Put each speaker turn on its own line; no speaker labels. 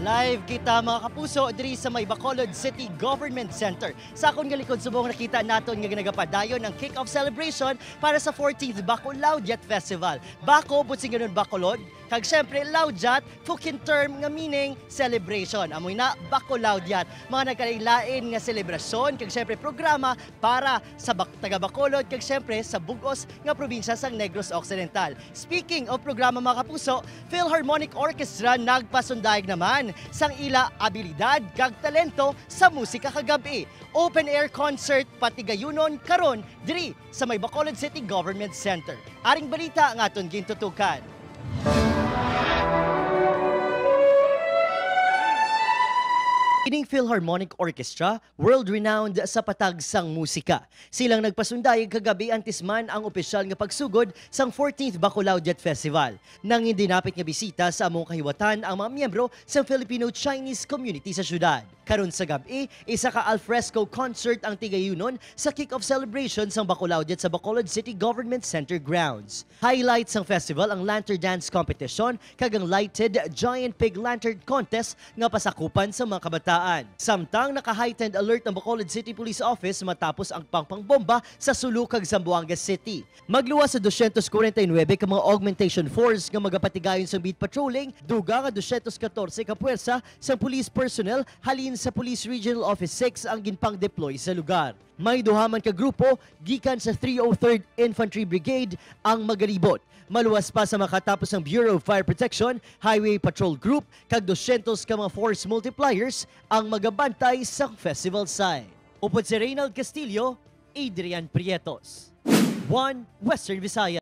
Live kita, mga kapuso, diri sa may Bacolod City Government Center. Sa akong galikod subong, nakita naton nga ginagapadayon ang kick-off celebration para sa 14th Bacolaodiat Festival. Bako, buot silingon Bacolod, kag syempre Laudiat, Fukien term nga meaning celebration. Amoy na Bacolaodiat. Mga nagkalain nga selebrasyon kag syempre programa para sa taga Bacolod kag syempre sa bugos nga probinsya sang Negros Occidental. Speaking of programa, mga kapuso, Philharmonic Orchestra nagpasundayag naman sang ila abilidad kag talento sa musika kagabi. Open air concert patigayunon karon diri sa may Bacolod City Government Center. Aring balita nga aton gintutukan. Ining Philharmonic Orchestra, world-renowned sa patag sang musika. Silang nagpasundayag kagabi antes man ang opisyal nga pagsugod sang 14th Bacolaodiat Festival. Nang hindi napit nga bisita sa among kahiwatan ang mga miyembro sa Filipino-Chinese community sa syudad. Karon sa gabi, isa ka alfresco concert ang tigayunon sa kick-off celebration sang Bacolaodiat sa Bacolod City Government Center grounds. Highlights sang festival ang Lantern Dance Competition kag ang Lighted Giant Pig Lantern Contest nga pasakupan sa mga kabataan. Samtang naka-heightened alert ang Bacolod City Police Office matapos ang pangpangbomba sa Sulu kag Zamboanga City. Magluwas sa 249 ka mga augmentation force nga magapatigayon sa beat patrolling, duga nga 214 ka puwersa sa police personnel halin sa Police Regional Office 6 ang ginpang-deploy sa lugar. May duha man ka grupo gikan sa 303rd Infantry Brigade ang magalibot. Maluwas pa sa makatapos ang Bureau of Fire Protection, Highway Patrol Group kag 200 ka mga force multipliers ang magabantay sa festival site. Upod si Reynald Castillo, Adrian Prietos. 1 Western Visayas.